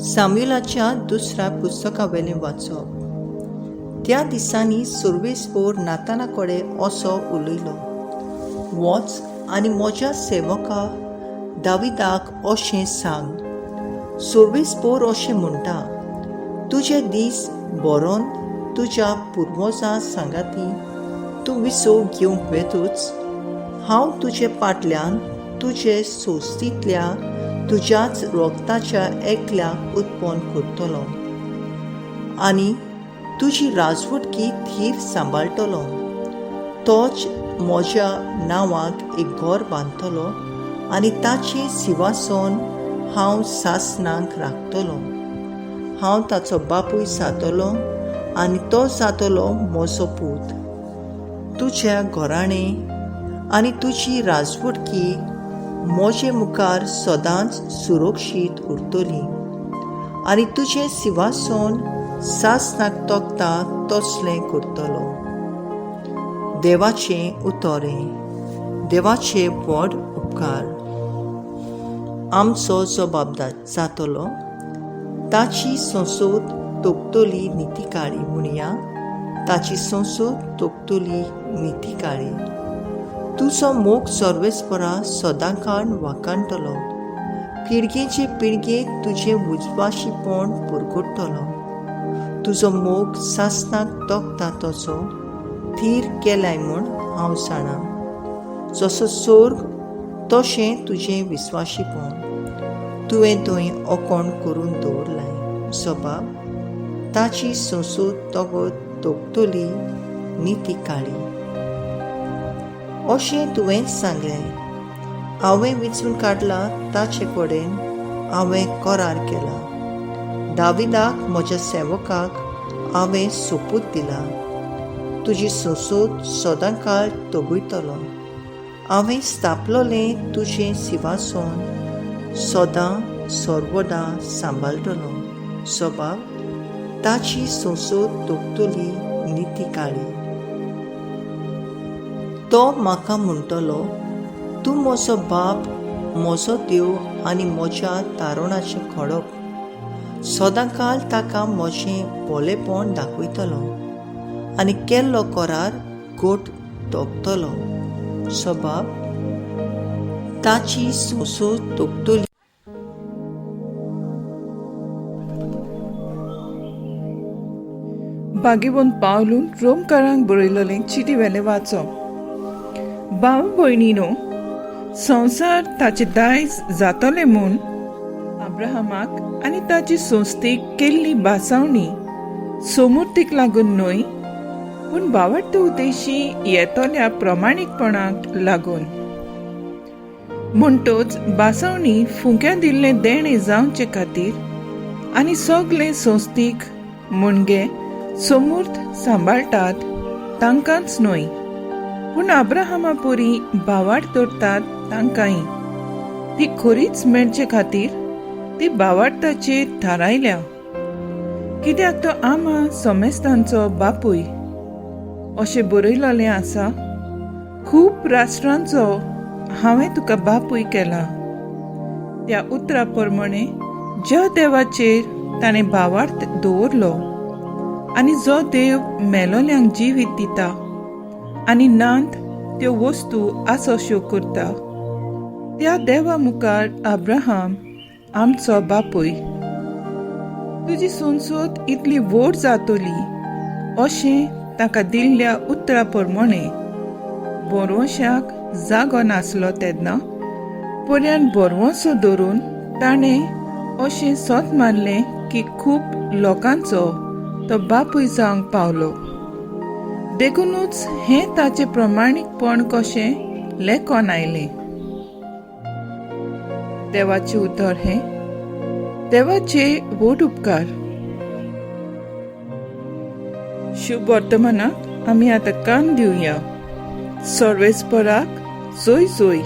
साम्युलाच्या दुसऱ्या पुस्तकावेलें वाचप. त्या दिसांनी सर्वेस्पोर नाताना कडेन असो उलयलो, वच आनी म्हज्या सेवका दाविदाक अशें सांग, सर्वेस्पोर अशें म्हणटा, तुजे दीस बरोवन तुज्या पुर्वजां सांगाती तूं विसव घेवंक वेतूच हांव तुजे पाटल्यान तुजे सोस्तींतल्या तुज्याच रोगताच्या एकल्याक उत्पन्न करतलो आनी तुजी राजवटकी थीर सांबाळटलो. तोच म्हज्या नांवाक एक घर बांदतलो आनी ताचें सिंवासन हांव सासणाक राखतलो. हांव ताचो बापूय जातलो आनी तो जातलो म्हजो पूत. तुज्या घराणें आनी तुजी राजवटकी म्हजे मुखार सदांच सुरक्षीत उरतली आनी तुजें सिंवासन सासणाक तोखता तसलें करतलो. देवाचें उतर हें. देवाचे व्हड उपकार. आमचो जबाबदार जातलो ताची संसद तोखतली नितीकाळी म्हणया, ताची संसद तोखतली नितीकाळी. तुजो मोग सर्वेस्परा सदांकाळ वाखाणटलो, पिळगेचे पिळगेक तुजें उजवाशीपण पुरगुट्टलो. तुजो मोग सासणाक तोखता तसो थीर केलाय म्हूण हांव जाणा. जसो सोर्ग तशें तुजें विस्वाशीपण तुवें थंय ओकोण करून दवरलाय. सबाब ताची संसद तगत तोखतली निती काळी. अशें तुवेंच सांगलें, हांवें विंचून काडला ताचे कडेन हांवें करार केला. दाविदाक म्हज्या सेवकाक हांवें सोपूत दिला, तुजी संसद सदांकाळ तगयतलो. हांवें स्थापलोलें तुजें सिंवासन सदां सर्वदा सांबाळटलो. सबाब ताची संसद तोखतली निती काळी. तो म्हाका म्हणटलो, तूं म्हजो बाप, म्हजो देव आनी म्हज्या तारुणाचें खडप. सदांकाळ ताका म्हजें भोलेपण दाखयतलो आनी केल्लो करार गोट तोखतलो. सबाब ताची संसद तोखतली. भाग्यवंत पावलून रोमकारांक बरयलेलें चिटी वेलें वाचप. भाव भयणीनो, संवसार ताचे दायज जातलें म्हूण अब्राहमाक आनी ताची संस्थेक केल्ली भासावणी सोमुर्तीक लागून न्हय, पूण भावार्थ उद्देशी येतल्या प्रमाणीकपणाक लागून. म्हणटच भासावणी फुंक्या दिल्लें देणें जावचे खातीर आनी सगले संस्थीक मुणगे सोमूर्त सांबाळटात तांकांच न्हय, पूण अब्राहमा पुरी भावार्थ दवरतात तांकांय ती खरीच मेळचे खातीर ती भावार्थाचेर थारायल्या. कित्याक तो आमा समेस्तांचो बापूय अशें बरयलेलें आसा, खूब राष्ट्रांचो हांवें तुका बापूय केला. त्या उतरा प्रमाणे ज्या देवाचेर ताणें भावार्थ दवरलो आनी जो देव मेलोल्यांक जिवीत दिता आनी नांत त्यो वस्तू आसोश्यो करता, त्या देवा मुखार अब्राहम आमचो बापूय. तुजी संसद इतली व्हड जातली अशें ताका दिल्ल्या उतरा प्रमाणे भरवंशाक जागो नासलो तेन्ना पर्यान भरवंसो धरून ताणें अशें सत मानलें की खूब लोकांचो तो बापूय जावंक पावलो. देखुनूच हें ताचें प्रमाणीकपण कशें लेखन आयलें. देवाचें उतर हें. देवाचे व्हड उपकार. शुभ वर्तमानाक आमी आतां कान दिवया. सर्वेस्पराक जोय जोय.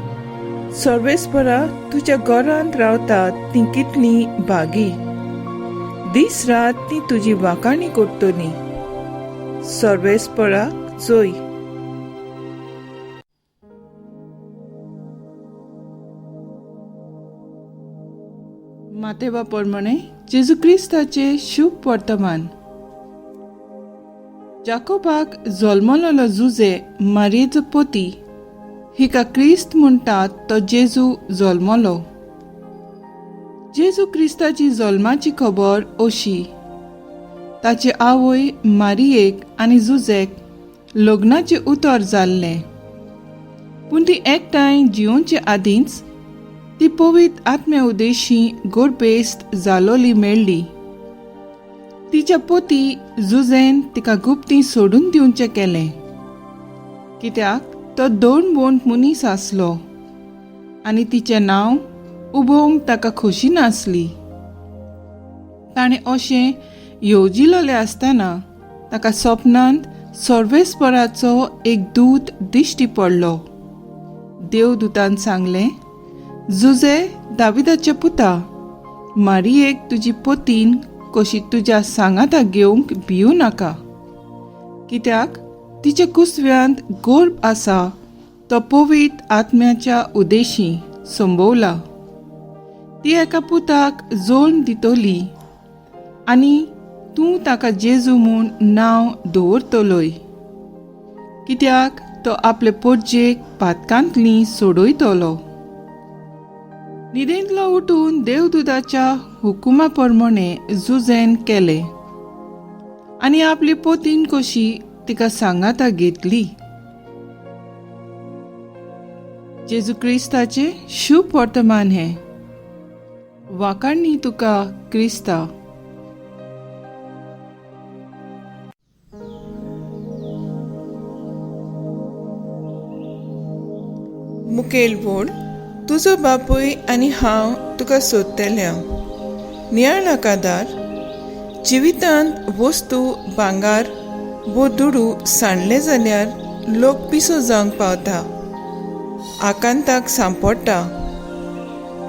सर्वेस्परा तुज्या घरांत रावतात तीं कितलीं भागी. दीस रात ती तुजी वाखाणी करतली. सर्वेस्पराक जोय. मातेवा प्रमाणे जेजू क्रिस्ताचे शुभ वर्तमान. जाकोबाक जल्मलेलो जुजे मारयेचो पती हिका क्रिस्त म्हणटात तो जेजू जल्मलो. जेजू क्रिस्ताची जल्माची खबर अशी. ताची आवय मारियेक आनी जुजेक लग्नाचें उतर जाल्लें, पूण ती एकठांय जियोवचे आदींच ती पवित्र आत्म्या उदेशी गोरबेस्त जालोली मेळ्ळी. तिच्या पती जुजेन तिका गुप्ती सोडून दिवचें केलें, कित्याक तो दोन बोंट मनीस आसलो आनी तिचें नांव उबोवंक ताका खोशी नासली. ताणें अशें येवजिलोलें आसतना ताका सपनांत सर्वेस्पराचो एक दूत दिश्टी पडलो. देवदूतान सांगलें, जुजे दाविदाच्या पुता, मारियेक तुजी पतीन कशी तुज्या सांगाता घेवंक भिवू नाका, कित्याक तिच्या कुसव्यांत गोर्भ आसा तो पवित्र आत्म्याच्या उदेशी संभवला. ती एका पुताक जोड दितली आनी तूं ताका जेजू म्हूण नांव दवरतलोय, कित्याक तो आपले पोटजेक पातकांतली सोडयतलो. न्हिदेंतलो उठून देवदूताच्या हुकुमा प्रमाणे जुजेन केलें आनी आपली पोतीन कशी तिका सांगाता घेतली. जेजू क्रिस्ताचें शुभ वर्तमान हें. वाकाणी तुका क्रिस्ता. मुखेल बोल, तुजो बापूय आनी हांव तुका सोदतल्या. नियाळ नाकादार जिवितांत वस्तू भांगार वो दुडू सांडले जाल्यार लोक पिसो जावंक पावता, आकांताक सांपडटा.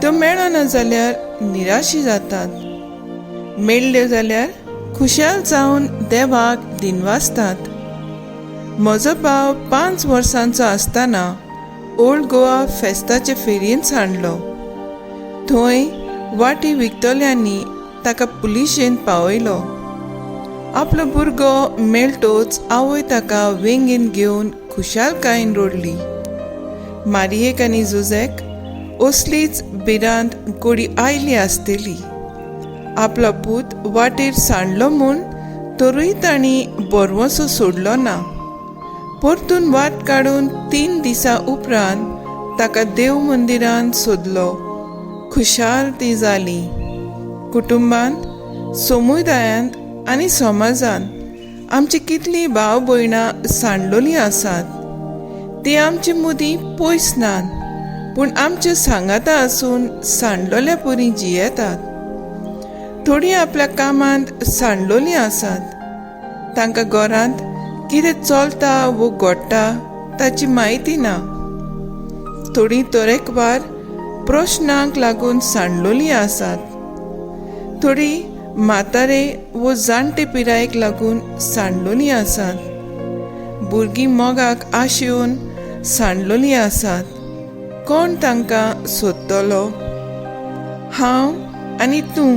त्यो मेळना जाल्यार निराशी जातात, मेळ्ळ्यो जाल्यार खुशाल जावन देवाक दिनवासतात. म्हजो भाव 5 वर्सांचो आसतना ओल्ड गोवा फेस्ताचे फेरयेन सांडलो. थंय वाटी विकतल्यांनी ताका पुलिशेन पावयलो. आपलो भुरगो मेळटोच आवय ताका वेंगेन घेवन खुशालकायेन रडली. मारियेक आनी जुजेक असलीच भिरांत गोडी आयली आसतली. आपलो पूत वाटेर सांडलो म्हूण तरूय तांणी बरवसो सोडलो ना. परतून वाट काडून 3 दिसां उपरांत ताका देव मंदिरांत सोदलो. खुशाल ती जाली. कुटुंबांत, समुदायांत आनी समाजांत आमची कितलीं भाव भयणां सांडलोलीं आसात. ती आमचे मदीं पयस नात, पूण आमच्या सांगाता आसून सांडलोल्या परी जियेतात. थोडीं आपल्या कामांत सांडलोलीं आसात. तांकां घरांत कितें चलता वो घडटा ताची म्हायती ना. थोडीं तरेकवार प्रश्नांक लागून सांडलोलीं आसात. थोडीं म्हातारे वो जाणटे पिरायेक लागून सांडलोलीं आसात. भुरगीं मोगाक आशेवन सांडलोलीं आसात. कोण तांकां सोदतलो? हांव आनी तूं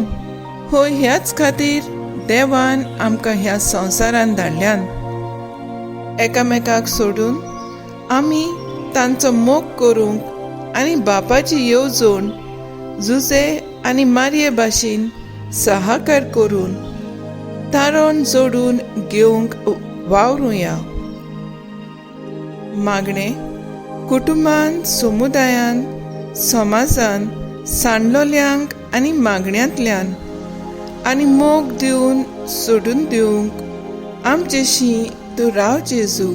हो ह्याच खातीर देवान आमकां ह्या संवसारान धाडल्यान. एकामेकाक सोडून आमी तांचो मोग करूंक आनी बापाची येवजण जुजे आनी मारये भाशेन सहाकार करून तारण जोडून घेवंक वावरुया. मागणें कुटुंबान, समुदायान, समाजान सांडलोल्यांक आनी मागण्यांतल्यान आनी मोग दिवन सोडून दिवंक आमचेशी तूं राव जेजू.